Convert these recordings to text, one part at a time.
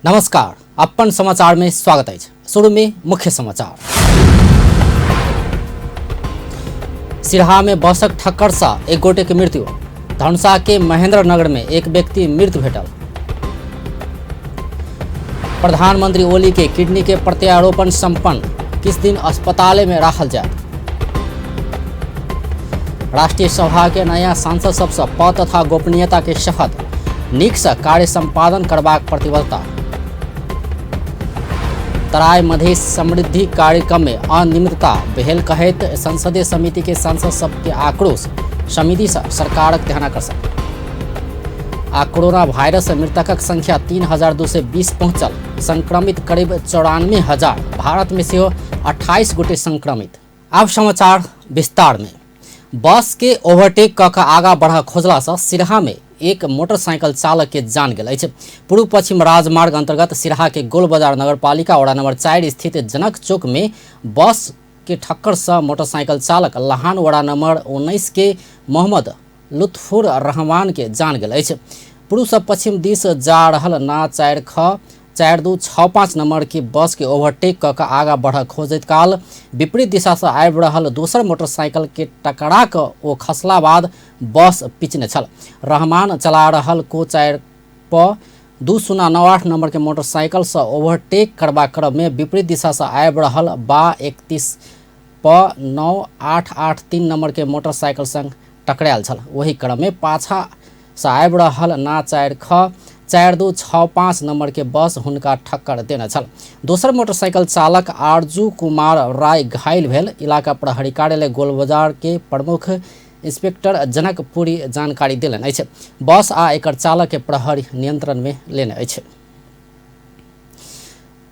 नमस्कार, अपन समाचार में स्वागत अछि। शुरू में मुख्य समाचार। सिरहा में बसक ठक्कर से एक गोटे के मृत्यु। धनुषा के महेंद्र नगर में एक व्यक्ति मृत भेटल। प्रधानमंत्री ओली के किडनी के प्रत्यारोपण संपन्न, किस दिन अस्पताल में राखल जायत। राष्ट्रीय सभा के नया सांसद सबसँ पद तथा गोपनीयता के शपथ, नीक से कार्य संपादन करबाक प्रतिबद्धता। तराई मधेश समृद्धि कार्यक्रम में अनियमितता भेल कहैत संसदीय समिति के सांसद सबके आक्रोश, समिति से सरकारक ध्यानाकर्षण। आ कोरोना वायरस से मृतकक संख्या 3220 पहुंचल, संक्रमित करीब 94,000, भारत में सेहो 28 गोटे संक्रमित। आब समाचार विस्तार में। बस के ओवरटेक कऽ कऽ आगा बढ़ऽ खोजलासँ सिरहा में एक मोटरसाइकिल चालक के जान गेल अछि। पूर्व पश्चिम राजमार्ग अंतर्गत सिरहा के गोल बाजार नगरपालिका वडा नंबर 4 स्थित जनक चौक में बस के ठक्कर से मोटरसाइकिल चालक लहान वडा नंबर 19 के मोहम्मद लुत्फुर रहमान के जान गेल अछि। पूर्व से पश्चिम दिस जा रहल ना 4 ख 4 2 6 5 नंबर के बस के ओवरटेक कऽ कऽ आगा बढ़ऽ खोजैत काल विपरीत दिशा से आबि रहल दोसर मोटरसाइकिल के टकरा कऽ ओ खसला बाद बस पिचने छल। रहमान चला रहल को 4 प 2 0 9 8 नंबर के मोटरसाइकिल से ओवरटेक करबा क्रम में विपरीत दिशा से आबि रहल बा 31 प 9 8 8 3 नंबर के मोटरसाइकिल संग टकरायल छल। ओहि क्रम में पाछा से आबि रहल ना 4 ख 4 2 6 5 नंबर के बस हुनका ठक्कर देने छल। दोसर मोटरसाइकिल चालक आरजू कुमार राय घायल भेल। इलाका प्रहरी कार्यालय गोलबाजार के प्रमुख इंस्पेक्टर जनकपुरी जानकारी देलनि अछि। बस आ एकर चालक के प्रहरी नियंत्रण में लेने अछि।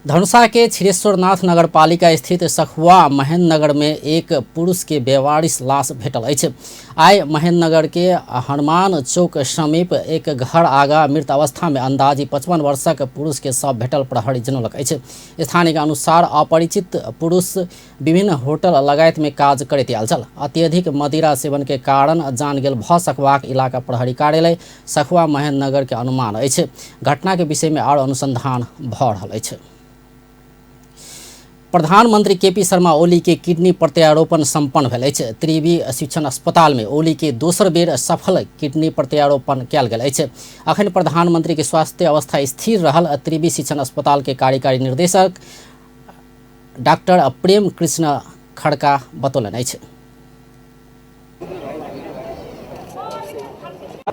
धनुषा के क्षीरेश्वरनाथ नगरपालिका स्थित सखुआ महेंद्रनगर में एक पुरुष के बेवारिस लाश भेटल अछि। आइ महेंद्रनगर के हनुमान चौक समीप एक घर आगा मृत अवस्था में अंदाजी 55 वर्षक पुरुष के शव भेटल प्रहरी जनौलक अछि। स्थानीय के अनुसार अपरिचित पुरुष विभिन्न होटल लगायत में काज करैत आयल छल। अत्यधिक मदिरा सेवन के कारण जान गेल भऽ सकबाक इलाका प्रहरी कार्यालय सखुआ महेंद्रनगर के अनुमान अछि। घटना के विषय में आर अनुसंधान भऽ रहल अछि। प्रधानमंत्री केपी शर्मा ओली के किडनी प्रत्यारोपण संपन्न भेल अछि। त्रिवी शिक्षण अस्पताल में ओली के दोसर बेर सफल किडनी प्रत्यारोपण कयल गेल अछि। अखन प्रधानमंत्री के स्वास्थ्य अवस्था स्थिर रहल त्रिवी शिक्षण अस्पताल के कार्यकारी निर्देशक डॉक्टर प्रेम कृष्ण खड़का बतौलनि अछि।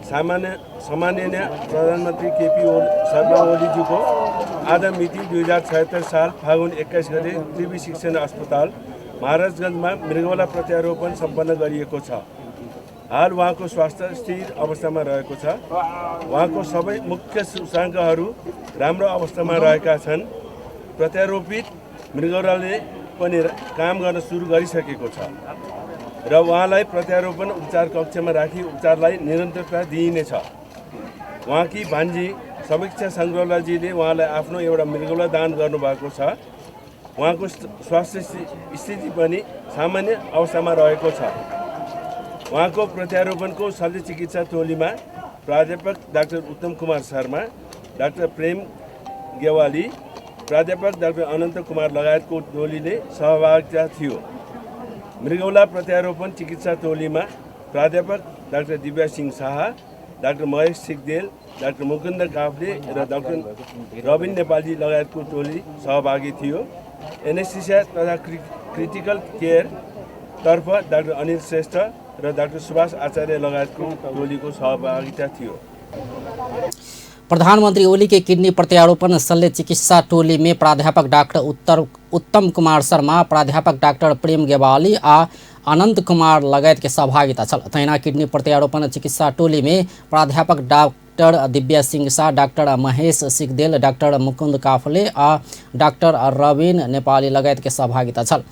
सामान्य प्रधानमन्त्री केपी शर्मा ओलीज्यूको आज मिति 2076 साल फागुन 21 गते त्रिवी शिक्षण अस्पताल महाराजगञ्जमा मृगौला प्रत्यारोपण सम्पन्न गरिएको छ। हाल उहाँको स्वास्थ्य स्थिर अवस्थामा रहेको छ। उहाँको सबै मुख्य सूचकाङ्कहरू राम्रो अवस्थामा रहेका छन्। प्रत्यारोपित मृगौलाले पनि काम गर्न सुरु गरिसकेको छ र उहाँलाई प्रत्यारोपण उपचार कक्षमा राखी उपचारलाई निरन्तरता दिइनेछ। उहाँकी भान्जी समीक्षा सङ्ग्रौलाजीले उहाँलाई आफ्नो एउटा मृगौला दान गर्नुभएको छ। उहाँको स्वास्थ्य स्थिति पनि सामान्य अवस्थामा रहेको छ। उहाँको प्रत्यारोपणको शल्य चिकित्सा टोलीमा प्राध्यापक डाक्टर उत्तम कुमार शर्मा, डाक्टर प्रेम गेवाली, प्राध्यापक डाक्टर अनन्त कुमार लगायतको टोलीले सहभागिता थियो। मृगौला प्रत्यारोपण चिकित्सा टोलीमा प्राध्यापक doctor Divya Singh Shah, doctor Mahesh Sigdel, doctor Mukund Kafle र डाक्टर रविन नेपाली लगायतको टोली सहभागी थियो। एनेस्थेसिया तथा क्रिटिकल केयर तर्फ डाक्टर अनिल श्रेष्ठ र डाक्टर सुभाष आचार्य लगायतको टोलीको सहभागिता थियो। प्रधानमंत्री ओली के किडनी प्रत्यारोपण शल्य चिकित्सा टोली में प्राध्यापक डॉक्टर उत्तम कुमार शर्मा, प्राध्यापक डॉक्टर प्रेम गेवाली आ अनंत कुमार लगायत के सहभागिता छल। तहिना किडनी प्रत्यारोपण चिकित्सा टोली में प्राध्यापक doctor Divya Singh Shah, doctor Mahesh Sigdel, doctor Mukund Kafle आ डॉक्टर रविन नेपाली लगायत के सहभागिता छल।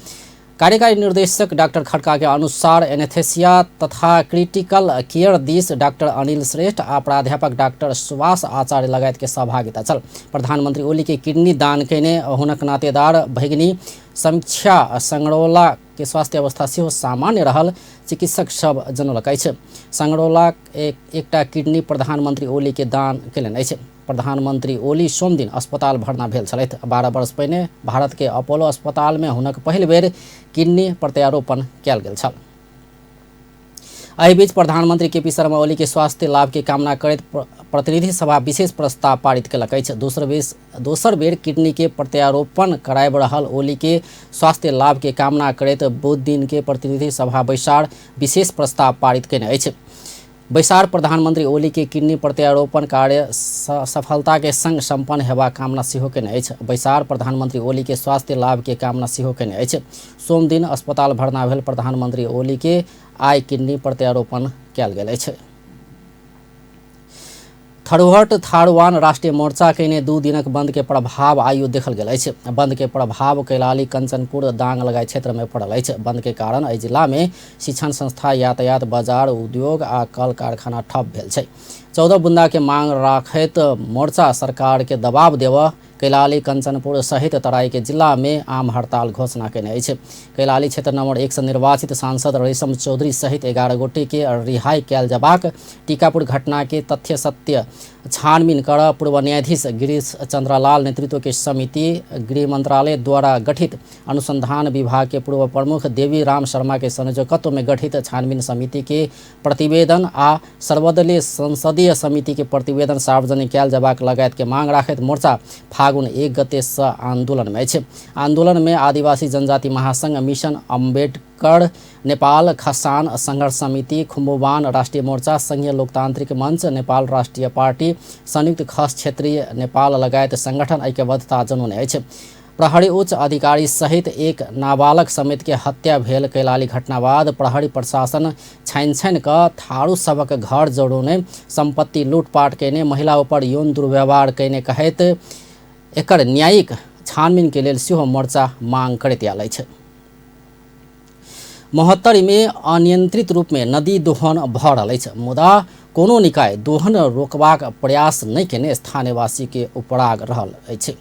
कार्यकारी निर्देशक डॉक्टर खड़का के अनुसार एनेस्थेसिया तथा critical care this doctor Anil श्रेष्ठ आ प्राध्यापक डॉक्टर सुभाष आचार्य लगायत के सहभागिता छल। प्रधानमंत्री ओली के किडनी दान कयने हुनक नातेदार भगिनी समीक्षा संगरौला के स्वास्थ्य अवस्था सेहो सामान्य रहल चिकित्सक सब जनौलक अछि। संगरौला एकटा किडनी प्रधानमंत्री ओली के दान कयलनि अछि। प्रधानमंत्री ओली सोमदिन अस्पताल भर्ना भेल छलथि। 12 वर्ष पहिने भारत के अपोलो अस्पताल में हुनक पहिल बेर किडनी प्रत्यारोपण कयल गेल छल। एहि बीच प्रधानमंत्री केपी शर्मा ओली के स्वास्थ्य लाभ के कामना करैत प्रतिनिधि सभा विशेष प्रस्ताव पारित केलक अछि। दोसर बेर किडनी के प्रत्यारोपण कराबि रहल ओली के स्वास्थ्य लाभ के कामना करैत बुध दिन के प्रतिनिधि सभा बैसार विशेष प्रस्ताव पारित केने अछि। बैसार प्रधानमंत्री ओली के किडनी प्रत्यारोपण कार्य सफलता के संग संपन्न हेबाक कामना सेहो केने अछि। बैसार प्रधानमंत्री ओली के स्वास्थ्य लाभ के कामना सेहो केने अछि। सोमदिन अस्पताल भर्ना भेल प्रधानमंत्री ओली के आइ किडनी प्रत्यारोपण कयल गेल अछि। थरुहट थारुवान राष्ट्रीय मोर्चा केने 2 दिनक बंद के प्रभाव आइयो देखल गेल अछि। बंद के प्रभाव कैलाली, कंचनपुर, दांग लगायत क्षेत्र में पड़ल अछि। बंद के कारण एहि जिला में शिक्षण संस्था, यातायात, बाजार, उद्योग आ कल कारखाना ठप भेल छै। 14 बुंदा के मांग राखैत मोर्चा सरकार के दबाव देबऽ कैलाली, कंचनपुर सहित तराई के जिला में आम हड़ताल घोषणा केने अछि। कैलाली क्षेत्र नंबर 1 से निर्वाचित सांसद रेशम चौधरी सहित 11 गोटे के रिहाई कयल जबाक टीकापुर घटना के तथ्य सत्य छानबीन कर पूर्व न्यायाधीश गिरीश चंद्रलाल नेतृत्व के समिति गृह मंत्रालय द्वारा गठित अनुसंधान विभाग के पूर्व प्रमुख देवी राम शर्मा के संयोजकत्व में गठित छानबीन समिति के प्रतिवेदन आ सर्वदलीय संसदीय समिति के प्रतिवेदन सार्वजनिक कयल जबाक लगायत के मांग राखैत मोर्चा फागुन 1 गते से आंदोलन में अछि। आंदोलन में आदिवासी जनजाति महासंघ, मिशन अम्बेडकर नेपाल, खसान संघर्ष समिति, खुम्बुवान राष्ट्रीय मोर्चा, संघीय लोकतांत्रिक मंच, नेपाल राष्ट्रीय पार्टी, संयुक्त खस क्षेत्रीय नेपाल लगायत संगठन ऐक्यबद्धता जनौने अछि। प्रहरी उच्च अधिकारी सहित एक नाबालक समेत के हत्या भेल कैलाली घटना बाद प्रहरी प्रशासन छानि छानि कऽ थारू सबक घर जरौने, संपत्ति लूटपाट केने, महिला ऊपर यौन दुर्व्यवहार केने कहैत एकर न्यायिक छानबीन के लेल सेहो मोर्चा मांग करैत आयल अछि। महोत्तरी में अनियंत्रित रूप में नदी दोहन भऽ रहल अछि, मुदा कोनो निकाय दोहन रोकबाक प्रयास नहि केने स्थानीयवासी के उपराग रहल अछि।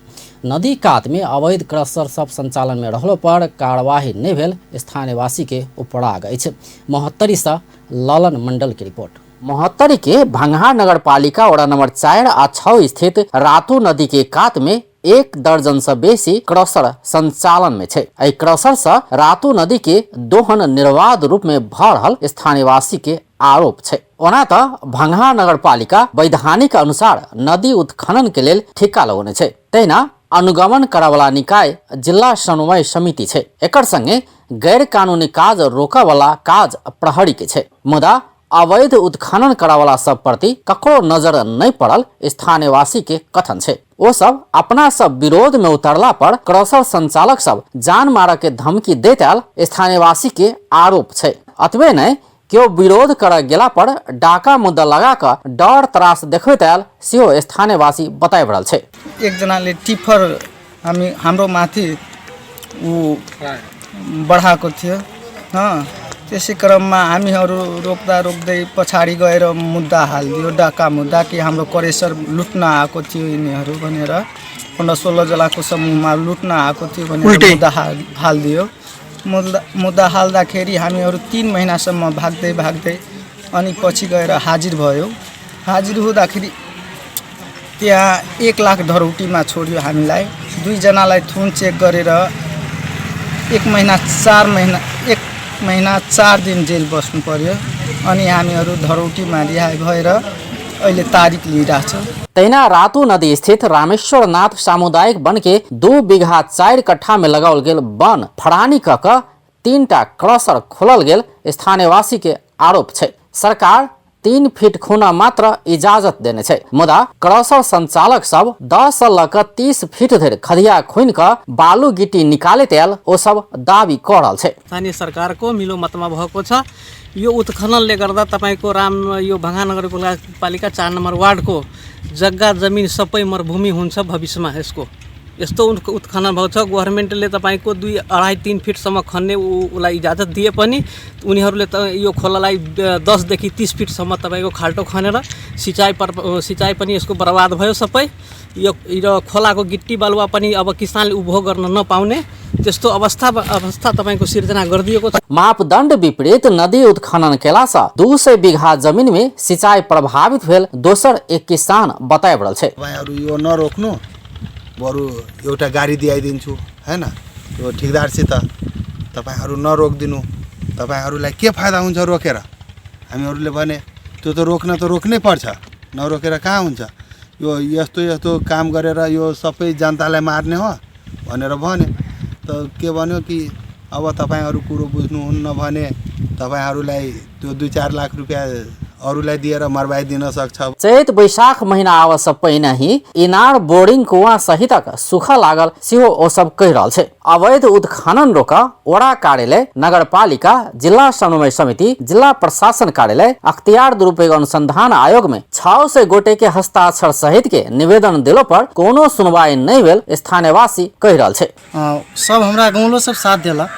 नदी कात में अवैध क्रशर सब संचालन में रहलो पर कार्यवाही नहि भेल स्थानीयवासी के उपराग अछि। महोत्तरी से ललन मंडल के रिपोर्ट। महोत्तरी के भंगहा नगर पालिका वडा नंबर 4 आ 6 स्थित रातू नदी के कात में 1 दर्जन से बेसी क्रशर संचालन में छै। एहि क्रशर से रातू नदी के दोहन निर्बाध रूप में भऽ रहल स्थानीयवासी के आरोप छै। ओना तऽ भंगहा नगरपालिका वैधानिक अनुसार नदी उत्खनन के लेल ठिक्का लगौने छै, तहिना अनुगमन करऽवला निकाय जिला समन्वय समिति छै। एकर संगे गैर कानूनी काज रोकऽवला काज प्रहरी के छै, मुदा अवैध उत्खनन करऽवला सब प्रति ककरो नजर नहि पड़ल स्थानीयवासी के कथन छै। ओ सब अपना सब विरोध में उतरला पर क्रशर संचालक सब जान मारऽ के धमकी दैत आयल स्थानीयवासी के आरोप छै। अतबे नहि, केओ विरोध करऽ गेला पर डाका मुद्दा लगा कऽ डर त्रास देखबैत आयल सेहो स्थानीयवासी बताबि रहल छै। एकजनाले टिफर हामी हाम्रो माथि ऊ बढाएको थियो। त्यसै क्रममा हामीहरू रोक्दा रोक्दै पछाडि गएर मुद्दा हालिदियो, डाका मुद्दा, कि हाम्रो करेसर लुट्न आएको थियो यिनीहरू भनेर, 15-16 जनाको समूहमा लुट्न आएको थियो भनेर मुद्दा हालिदियो। मुद्दा हाल्दाखेरि हामीहरू 3 महिनासम्म भाग्दै भाग्दै अनि पछि गएर हाजिर भयो। हाजिर हुँदाखेरि त्यहाँ 1 लाख धरौटीमा छोड्यो हामीलाई। 2 जनालाई थुन चेक गरेर 1 महिना 4 महिना 1 महिना 4 दिन जेल बस्नु पर्यो। अनि हामीहरू धरौटीमा रिहाई भएर अहिले तारिक लिइरहेछ। तहिना रातू नदी स्थित रामेश्वरनाथ सामुदायिक वन के 2 बीघा 4 कट्ठा में लगाओल गेल वन फड़ानी क कऽ 3टा क्रशर खोलल गेल स्थानीयवासी के आरोप छै। सरकार 3 फीट खूना मात्र इजाजत देने छै, मुदा क्रशर संचालक सब 10 से लऽ कऽ 30 फीट धरि खदिया खुनि कऽ बालू गिट्टी निकालैत आयल ओ सब दावी कऽ रहल छै। स्थानीय सरकारको मिलो मतमा भएको छ। यो उत्खननले गर्दा तपाईको राम यो भंगा नगरपालिका 4 नम्बर वार्डको जग्गा जमिन सबै मरुभूमि हुन्छ भविष्यमा। यस्तो उत्खनन भएको छ। गभर्मेन्टले तपाईँको 2, 2.5, 3 फिटसम्म खन्ने उसलाई इजाजत दिए पनि उनीहरूले त यो खोलालाई 10 देखि 30 फिटसम्म तपाईँको खाल्टो खनेर सिँचाइ पनि यसको बर्बाद भयो सबै। यो खोलाको गिट्टी बालुवा पनि अब किसानले उपभोग गर्न नपाउने त्यस्तो अवस्था तपाईँको सिर्जना गरिदिएको छ। मापदण्ड विपरीत नदी उत्खनन केला सँ 200 बीघा जमीन में सिंचाई प्रभावित भेल दोसर एक किसान बताए रहल छै। तपाईँहरू यो नरोक्नु, बरु एउटा गाडी दिआइदिन्छु हैन, यो ठेकदारसित तपाईँहरू नरोकिदिनु, तपाईँहरूलाई के फाइदा हुन्छ रोकेर? हामीहरूले भने त्यो त रोक्न त रोक्नै पर्छ, नरोकेर कहाँ हुन्छ? यो यस्तो यस्तो काम गरेर यो सबै जनतालाई मार्ने हो भनेर भने त के भन्यो कि अब तपाईँहरू कुरो बुझ्नुहुन्न भने तपाईँहरूलाई त्यो 2-4 लाख रुपियाँ अरूलाई दिएर मरवाइदिन सक्छ। चैत बैशाख महीना आव सँ पहिने ही इनार बोरिंग कुआं सहितक सूखा लागल सेहो ओ सब कहि रहल छै। अवैध उत्खनन रोक वडा कार्यालय, नगरपालिका, जिल्ला समन्वय समिति, जिल्ला प्रशासन कार्यालय, अख्तियार दुरुपयोग अनुसंधान आयोग में 600 गोटे के हस्ताक्षर सहित के निवेदन देलो पर कोनो सुनवाई नहि भेल स्थानीयवासी कहि रहल छै। सब हमरा गाँवलो सब साथ देलक।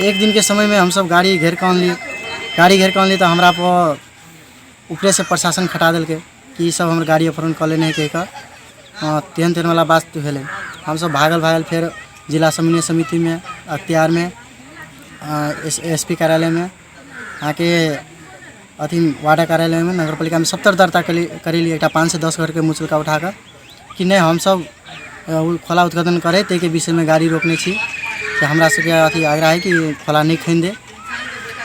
एक दिन के समय में हमसब गाड़ी घेर के अनली, गाड़ी घेर के अनली तऽ हमरा पर ऊपरे से प्रशासन खटा देलकै कि ई सब हमर गाड़ी अपहरण कऽ लेने है कहि कऽ। तेहन तेहन वाला बात भेलै। हमसब भागल भागल फेर जिला समन्वय समितिमे, अख्तियारमे, एस पी कार्यालयमे, अहाँके अथी वार्ड कार्यालयमे, नगरपालिकामे सबतर दर्ता करेली एकटा 5 से 10 घरके मुचलका उठाकऽ कि नहि हमसब खोला उत्खनन करै ताहिके विषयमे गाड़ी रोकने छी, से हमरा सबके अथी आग्रह है कि खोला नहि खनि दे,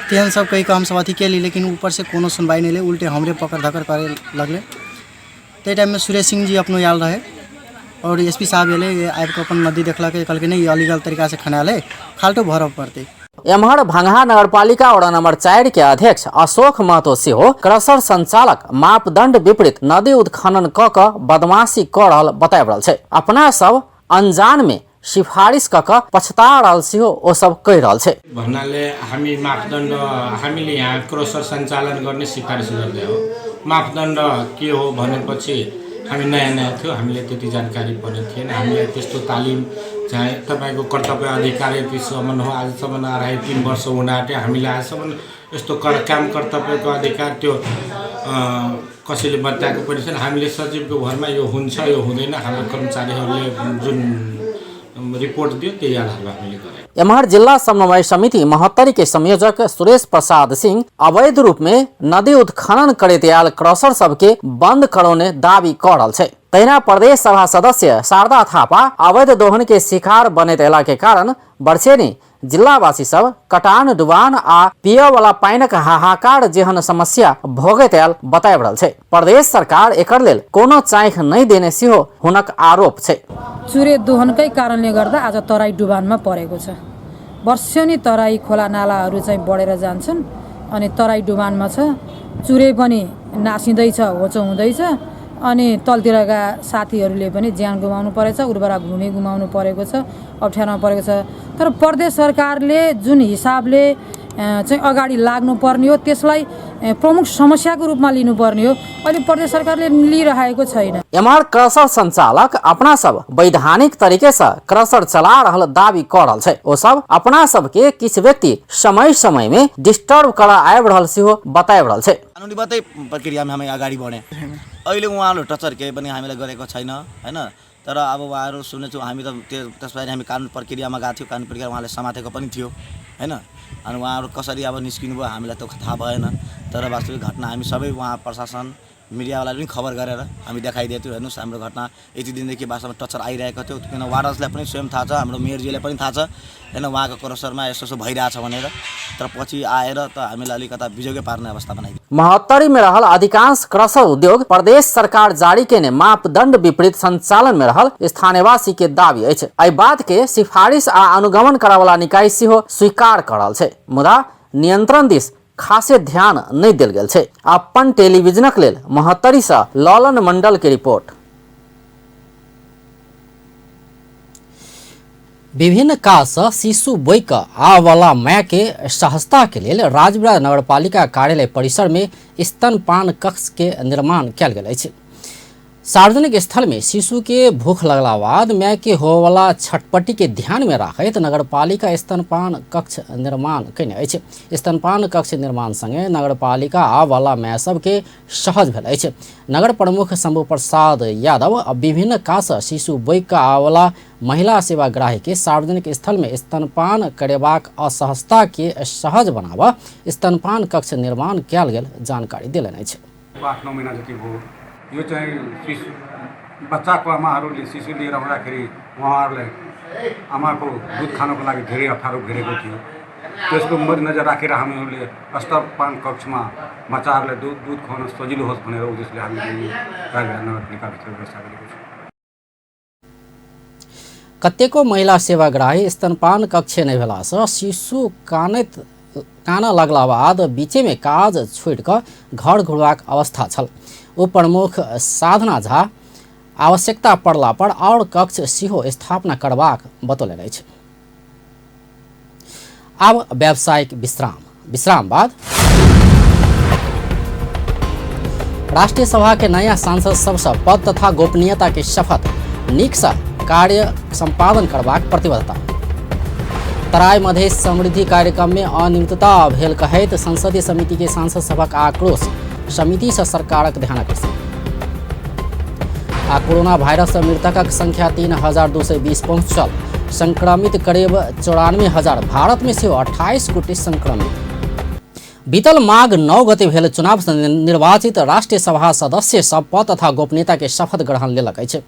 तेहन सब कहि कऽ हमसब अथी केली, लेकिन ऊपरसँ कोनो सुनवाइ नहि भेलै, उल्टे हमरे पकड़ धकड़ करे लगलै। ताहि टाइममे सुरेश सिंह जी अपनो आयल रहै और एस पी साहब एलै, आबि कऽ अपन नदी देखलकै, कहलकै नहि ई अलीगल तरीकासँ खनायल है, खाल्टो भरऽ पड़तै। एम्हर भंगहा नगरपालिका वडा नंबर 4 के अध्यक्ष अशोक महतो सेहो क्रसर संचालक मापदंड विपरीत नदी उत्खनन क क बदमाशी क रहल बताबि रहल छै। अपना सब अनजान में सिफारिश क क पछता रहल सेहो ओ सब कहि रहल छै। भन्नाले हामी मापदण्ड हामीले यहाँ क्रसर सञ्चालन गर्ने सिफारिस गर्दै हो। मापदण्ड के हो भनेपछि हामी नयाँ नयाँ थियो, हामीले त्यति जानकारी पनि थिएन। हामीलाई त्यस्तो तालिम चाहिँ तपाईँको कर्तव्य अधिकार यतिसम्म हो, आजसम्म 2.5-3 वर्ष हुन आँट्यो, हामीलाई आजसम्म यस्तो काम कर्तव्यको अधिकार त्यो कसैले बताएको पनि छैन। हामीले सचिवको भरमा यो हुन्छ यो हुँदैन हाम्रो कर्मचारीहरूले जुन रिपोर्ट दियो त्यही आधारमा हामीले गरेको। एम्हर जिल्ला समन्वय समिति महोत्तरी के संयोजक सुरेश प्रसाद सिंह अवैध रूप में नदी उत्खनन करैत आयल क्रसर सबके बंद करौने दावी क रहल छै। तहिना प्रदेश सभा सदस्य शारदा थापा अवैध दोहन के शिकार बनैत अयला के कारण वर्षेनी जिल्लावासी सब कटान डुबान आ पिय वाला पानिक हाहाकार जेहन समस्या भोगैत आयल बताबि रहल छै। प्रदेश सरकार एकर लेल कोनो चाँख नहि देने सेहो हुनक आरोप छै। चुरे दोहनकै कारणले गर्दा आज तराई डुबानमा परेको छ। वर्षेनी तराई खोला नालाहरू चाहिँ बढेर जान्छन् अनि तराई डुबानमा छ, चुरे पनि नासिँदैछ, होचो हुँदैछ अनि तलतिरका साथीहरूले पनि ज्यान गुमाउनु परेछ, उर्वरा भूमि गुमाउनु परेको छ, अप्ठ्यारोमा परेको छ। तर प्रदेश सरकारले जुन हिसाबले चाहिँ अगाडि लाग्नुपर्ने हो त्यसलाई प्रमुख समस्याको रूपमा लिनुपर्ने हो, अहिले प्रदेश सरकारले लिइरहेको छैन। एम्हर क्रसर संचालक अपना सब वैधानिक तरीके से क्रसर चला रहल दावी क रहल छै। ओ सब अपना सब के किछु व्यक्ति समय समय में डिस्टर्ब कर आबि रहल सेहो बताबि रहल छै। कानुनीबद्धै प्रक्रियामा हामी अगाडि बढ्यौँ। अहिले उहाँहरू टचर केही पनि हामीलाई गरेको छैन हैन, तर अब उहाँहरू सुनेछु हामी त त्यसपछि हामी कानुन प्रक्रियामा गएको थियौँ, कानुन प्रक्रिया उहाँले समातेको पनि थियो हैन। अनि उहाँहरू कसरी अब निस्किनु भयो हामीलाई त थाहा भएन, तर वास्तविक घटना हामी सबै उहाँ प्रशासन मिडियावालाले पनि खबर गरेर हामी देखाइदिएको थियौँ, हेर्नुहोस् हाम्रो घटना यति दिनदेखि वास्तवमा टचर आइरहेको थियो। किन वार्डर्सलाई पनि स्वयं थाहा छ, हाम्रो मेयरजीलाई पनि थाहा छ हैन, उहाँको क्रसरमा यस्तो यस्तो भइरहेछ भनेर, तर पछि आएर त हामीलाई अलिकता बिजोगै पार्ने अवस्था बनाइदियो। महोत्तरी में रहल अधिकांश क्रसर उद्योग प्रदेश सरकार जारी केने मापदंड विपरीत संचालन में रहल स्थानीयवासी के दावी अछि। एहि बात के सिफारिश आ अनुगमन करावला निकाय सेहो स्वीकार क रहल छै, मुदा नियंत्रण दिस खासे ध्यान नहि देल गेल छै। अपन टेलीविजनक लेल महोत्तरी सँ ललन मंडल के रिपोर्ट। विभिन्न काज सँ शिशु बोइक आबऽवला माय के सहजता के लेल राजविराज नगरपालिका कार्यालय परिसर में स्तनपान कक्ष के निर्माण कयल गेल अछि। सार्वजनिक स्थल में शिशु के भूख लगला बाद माय के होवला छटपटी के ध्यान में राखैत नगरपालिका स्तनपान कक्ष निर्माण कयने अछि। स्तनपान कक्ष निर्माण संगे नगरपालिका वाला माय सबके सहज भेल अछि। नगर प्रमुख शंभु प्रसाद यादव विभिन्न काज शिशु बोकि कऽ आवला महिला सेवाग्राही के सार्वजनिक स्थल में स्तनपान करेबाक असहजता के सहज बनाबऽ स्तनपान कक्ष निर्माण कयल गेल जानकारी देलनि अछि। 8-9 महिना जति भयो यो चाहिँ शिशु बच्चाको आमाहरूले शिशु लिएर आउँदाखेरि उहाँहरूलाई आमाको दुध खानको लागि धेरै अप्ठ्यारो घेरेको थियो। त्यसको मध्यनजर राखेर हामीहरूले स्तनपान कक्षमा बच्चाहरूलाई दुध खुवाउन सजिलो होस् भनेर उद्देश्यले हामीले यो राजधानी नगरपालिकाभित्र व्यवस्था गरेको छौँ। कतेको महिला सेवाग्राही स्तनपान कक्ष नहि भेलासँ शिशु कान लगला बाद बीचेमे काज छोड़ि कऽ घर घुरबाक अवस्था छल। उप प्रमुख साधना झा आवश्यकता पड़ला पर और कक्ष सेहो स्थापना करबाक बतौलनि अछि। आब व्यावसायिक विश्राम बाद राष्ट्रीय सभा के नया सांसद सबसँ पद तथा गोपनीयता के शपथ, नीक सँ कार्य संपादन करबाक प्रतिबद्धता। तराई मधेश समृद्धि कार्यक्रम में अनियमितता भेल कहैत संसदीय समिति के सांसद सभक आक्रोश, समिति से सरकारक ध्यानाकर्षण। आ कोरोना वायरस से मृतकक संख्या 3220 पहुंचल, संक्रमित करीब 94,000, भारत में सेहो 28 गोटे संक्रमित। बीतल माघ 9 गते भेल चुनाव से निर्वाचित राष्ट्रीय सभा सदस्य सब पद तथा गोपनीयता के शपथ ग्रहण लेलक अछि।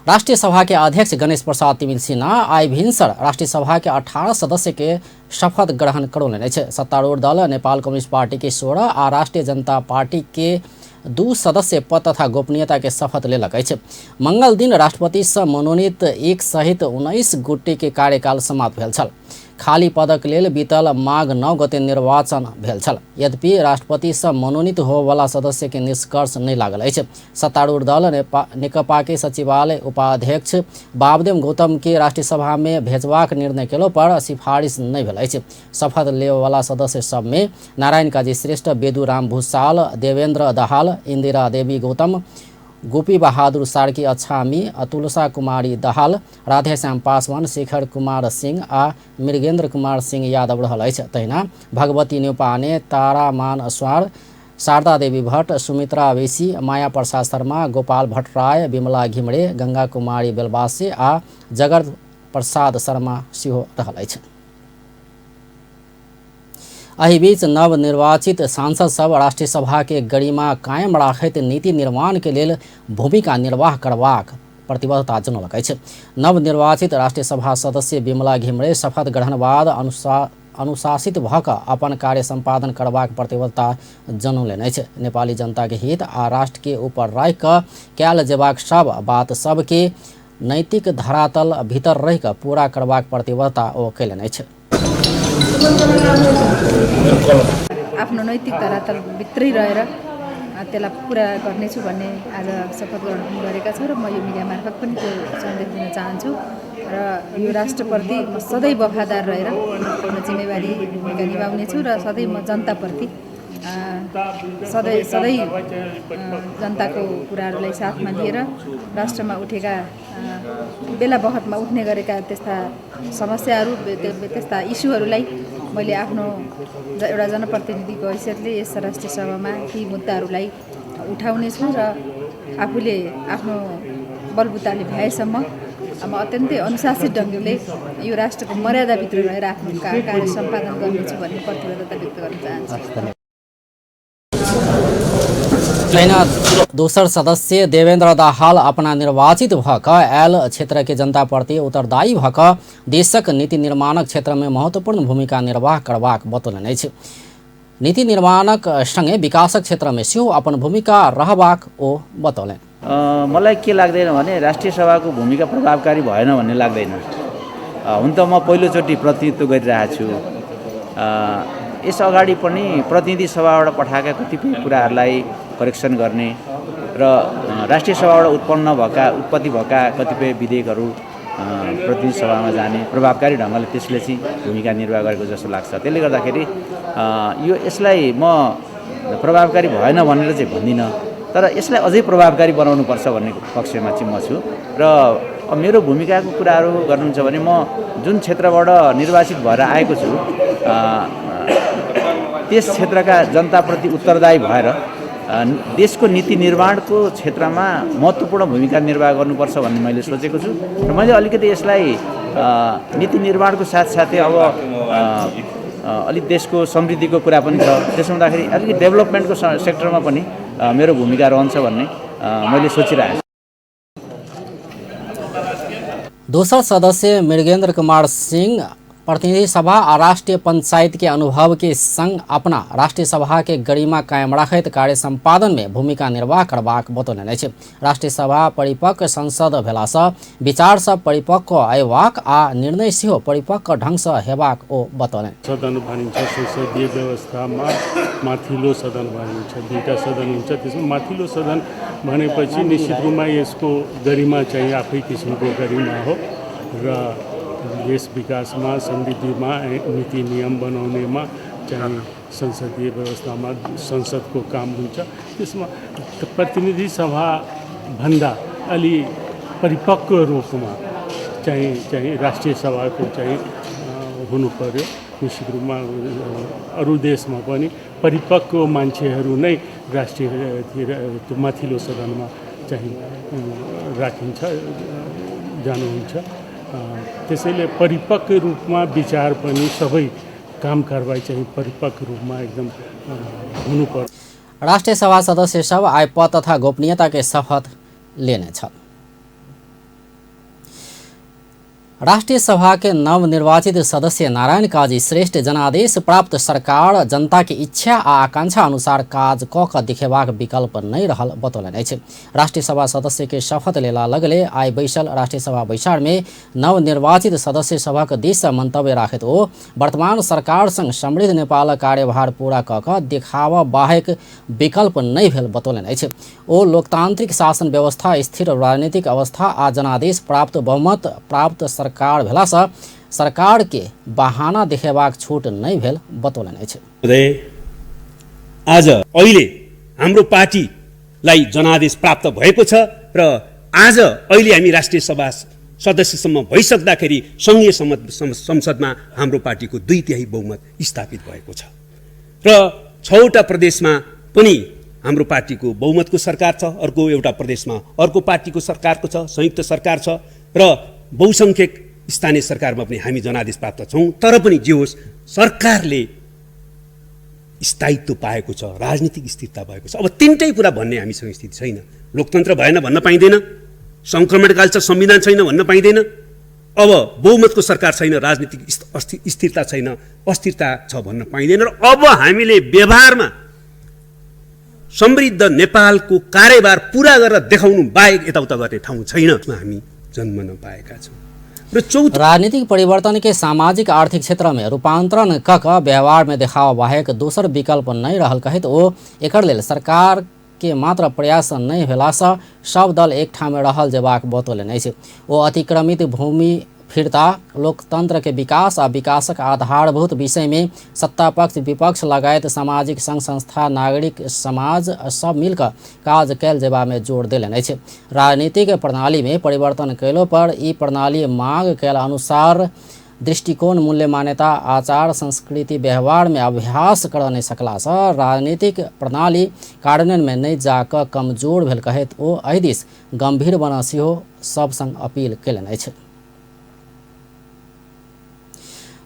राष्ट्रीय सभा के अध्यक्ष गणेश प्रसाद तिमिल सिन्हा आइ भिनसर राष्ट्रीय सभा के 18 सदस्य के शपथ ग्रहण करौलनि अछि। सत्तारूढ़ दल नेपाल कम्युनिस्ट पार्टी के 16 आ राष्ट्रीय जनता पार्टी के 2 सदस्य पद तथा गोपनीयता के शपथ लेलक अछि। मंगल दिन राष्ट्रपति सँ मनोनीत 1 सहित 19 गोटे के कार्यकाल समाप्त भेल छल। खाली पदक लेल बीतल माघ 9 गते निर्वाचन भेल छल। यद्यपि राष्ट्रपति सँ मनोनीत होबयवला सदस्य के निष्कर्ष नहि लागल अछि। सत्तारूढ़ दल नेकपा के सचिवालय उपाध्यक्ष बाबदेव गौतम के राष्ट्रीय सभा में भेजबाक निर्णय केलो पर सिफारिश नहि भेल अछि। शपथ लेबयवला सदस्य सब में नारायण काजी श्रेष्ठ, बेदुराम भूषाल, देवेंद्र दाहाल, इंदिरा देवी गौतम, गोपी बहादुर सार्की अछामी, तुलसा कुमारी दाहाल, राधेश्याम पासवान, शेखर कुमार सिंह आ मृगेंद्र कुमार सिंह यादव रहल अछि। तहिना भगवती न्यौपाने, तारामान स्वार, शारदा देवी भट्ट, सुमित्रा वेसी, माया प्रसाद शर्मा, गोपाल भट्टराय, विमला घिमरे, गंगा कुमारी बेलवासी आ जगत प्रसाद शर्मा सेहो रहल अछि। एहि बीच नवनिर्वाचित सांसद सब राष्ट्रीय सभा के गरिमा कायम राखैत नीति निर्माण के लेल भूमिका निर्वाह करबाक प्रतिबद्धता जनौलक अछि। नवनिर्वाचित राष्ट्रीय सभा सदस्य विमला घिमरे शपथ ग्रहण बाद अनुशासित भऽ कऽ अपन कार्य सम्पादन करबाक प्रतिबद्धता जनौलनि अछि। नेपाली जनता के हित आ राष्ट्र के ऊपर राखि कऽ कयल जेबाक सब बात सबके नैतिक धरातल भीतर रहि कऽ पूरा करबाक प्रतिबद्धता ओ कयलनि अछि। आफ्नो नैतिक धरातल भित्रै रहेर त्यसलाई पुरा गर्नेछु भन्ने आज शपथ ग्रहण गरेका छौँ र म यो मिडिया मार्फत पनि त्यो सन्देश दिन चाहन्छु र यो राष्ट्रप्रति म सधैँ वफादार रहेर आफ्नो जिम्मेवारी भूमिका निभाउनेछु र सधैँ म जनताप्रति सधैँ सधैँ जनताको कुराहरूलाई साथमा लिएर राष्ट्रमा उठेका बेला बखतमा उठ्ने गरेका त्यस्ता समस्याहरू, त्यस्ता इस्युहरूलाई मैले आफ्नो एउटा जनप्रतिनिधिको हैसियतले यस राष्ट्रिय सभामा ती मुद्दाहरूलाई उठाउनेछु र आफूले आफ्नो बलबुताले भ्याएसम्म म अत्यन्तै अनुशासित ढङ्गले यो राष्ट्रको मर्यादाभित्र रहेर आफ्नो कार्य सम्पादन गर्नेछु भन्ने प्रतिबद्धता व्यक्त गर्न चाहन्छु। तहिना दोसर सदस्य देवेंद्र दाहाल अपना निर्वाचित भऽ कऽ आयल क्षेत्र के जनता प्रति उत्तरदायी भऽ कऽ देशक नीति निर्माणक क्षेत्र में महत्वपूर्ण भूमिका निर्वाह करबाक बतौलनि अछि। नीति निर्माणक संगे विकासक क्षेत्र में सेहो अपन भूमिका रहबाक ओ बतौलनि। मलाई के लाग्दैन भने राष्ट्रिय सभाको भूमिका प्रभावकारी भएन भन्ने लाग्दैन। हुन त म पहिलोचोटि प्रतिनिधित्व गरिरहेको छु। यस अगाडि पनि प्रतिनिधि सभाबाट पठाएका कतिपय कुराहरूलाई करेक्सन गर्ने र राष्ट्रिय सभाबाट उत्पत्ति भएका कतिपय विधेयकहरू प्रतिनिधि सभामा जाने प्रभावकारी ढङ्गले त्यसले चाहिँ भूमिका निर्वाह गरेको जस्तो लाग्छ। त्यसले गर्दाखेरि यो यसलाई म प्रभावकारी भएन भनेर चाहिँ भन्दिनँ। तर यसलाई अझै प्रभावकारी बनाउनुपर्छ भन्ने पक्षमा चाहिँ म छु। र मेरो भूमिकाको कुराहरू गर्नुहुन्छ भने म जुन क्षेत्रबाट निर्वाचित भएर आएको छु त्यस क्षेत्रका जनताप्रति उत्तरदायी भएर देशको नीति निर्माणको क्षेत्रमा महत्त्वपूर्ण भूमिका निर्वाह गर्नुपर्छ भन्ने मैले सोचेको छु। र मैले अलिकति यसलाई नीति निर्माणको साथसाथै अब अलिक देशको समृद्धिको कुरा पनि छ, त्यसो हुँदाखेरि अलिकति डेभलपमेन्टको सेक्टरमा पनि मेरो भूमिका रहन्छ भन्ने मैले सोचिरहेको छु। दोसर सदस्य मृगेंद्र कुमार सिंह प्रतिनिधि सभा आ राष्ट्रिय पंचायत के अनुभव के संग अपना राष्ट्रिय सभा के गरिमा कायम राखैत कार्य संपादन में भूमिका निर्वाह करबाक बतौलनि अछि। राष्ट्रिय सभा परिपक्व संसद भेलासँ विचार सब परिपक्व अयबाक आ निर्णय सेहो परिपक्व ढंग सँ हेबाक ओ बतौलनि। सदन भनिन्छ संसदीय व्यवस्थामा माथिल्लो सदन भनिन्छ, दुईटा सदन हुन्छ, त्यसमा माथिल्लो सदन भनेपछि निश्चित रूपमा यसको गरिमा चाहिँ आफै किसिमको गरिमा हो र देश विकासमा समृद्धिमा नीति नियम बनाउनेमा चाहिँ संसदीय व्यवस्थामा संसदको काम हुन्छ। त्यसमा प्रतिनिधि सभा भन्दा अलि परिपक्व रूपमा चाहिँ चाहिँ राष्ट्रिय सभाको चाहिँ हुनु पर्यो। निश्चित रूपमा अरू देशमा पनि परिपक्व मान्छेहरू नै राष्ट्रिय माथिल्लो सदनमा चाहिँ राखिन्छ जानुहुन्छ। त्यसैले परिपक्व रूपमा विचार पनि सबै काम कारबाही चाहिँ परिपक्व रूपमा एकदम हुनुपर्छ। राष्ट्रिय सभा सदस्य सब आइ पद तथा गोपनीयता के शपथ लेने छल। राष्ट्रिय सभा के नवनिर्वाचित सदस्य नारायण काजी श्रेष्ठ जनादेश प्राप्त सरकार जनता के इच्छा आ आकांक्षा अनुसार काज क क दिखेबाक विकल्प नहीं रहल बतौलनि अछि। राष्ट्रिय सभा सदस्य के शपथ लेला लगले आइ बैसल राष्ट्रिय सभा बैसार में नवनिर्वाचित सदस्य सभक दिस मंतव्य राखैत ओ वर्तमान सरकार संग समृद्ध नेपाल कार्यभार पूरा क क देखाव बाहेक विकल्प नहीं भेल बतौलनि अछि। ओ लोकतांत्रिक शासन व्यवस्था, स्थिर राजनीतिक अवस्था आ जनादेश प्राप्त बहुमत प्राप्त सरकार भेलासँ सरकार के बहाना देखेबाक छूट नहि भेल बतौलनि अछि। आज अहिले हाम्रो पार्टीलाई जनादेश प्राप्त भएको छ र आज अहिले हामी राष्ट्रिय सभा सदस्यसम्म भइसक्दाखेरि सङ्घीय संसदमा हाम्रो पार्टीको 2/3 बहुमत स्थापित भएको छ र 6वटा प्रदेशमा पनि हाम्रो पार्टीको बहुमतको सरकार छ, अर्को एउटा प्रदेशमा अर्को पार्टीको सरकारको छ, संयुक्त सरकार छ र बहुसङ्ख्यक स्थानीय सरकारमा पनि हामी जनादेश प्राप्त छौँ। तर पनि जे होस्, सरकारले स्थायित्व पाएको छ, राजनीतिक स्थिरता भएको छ। अब तिनटै कुरा भन्ने हामीसँग स्थिति छैन। लोकतन्त्र भएन भन्न पाइँदैन, सङ्क्रमणकाल छ संविधान छैन भन्न पाइँदैन, अब बहुमतको सरकार छैन, राजनीतिक स्थिरता छैन, अस्थिरता छ भन्न पाइँदैन। र अब हामीले व्यवहारमा समृद्ध नेपालको कार्यभार पुरा गरेर देखाउनु बाहेक यताउता गर्ने ठाउँ छैन, हामी जन्म नपाएका छौँ। र चौथो, राजनीतिक परिवर्तन के सामाजिक आर्थिक क्षेत्र में रूपांतरण क व्यवहार में देखाव बाहेक दोसर विकल्प नहीं रहल कहैत ओ एकर लेल सरकार के मात्र प्रयास नहीं भेलासँ सब दल एक ठाम रहल जेबाक बतौलनि अछि। ओ अतिक्रमित भूमि फिर्ता, लोकतंत्र के विकास आ विकासक आधारभूत विषय में सत्ता पक्ष विपक्ष लगायत सामाजिक संघ संस्था नागरिक समाज सब मिलकर काज कैल जेबा में जोर देलनि अछि। राजनीतिक प्रणाली में परिवर्तन कयलो पर ई प्रणाली मांग कैल अनुसार दृष्टिकोण, मूल्य मान्यता, आचार संस्कृति व्यवहार में अभ्यास कर नहीं सकलासँ राजनीतिक प्रणाली कार्यान्वयन में नहीं जाकऽ कमजोर भेल कहैत ओ एहि दिस गंभीर बना सेहो सब संग अपील कयलनि अछि।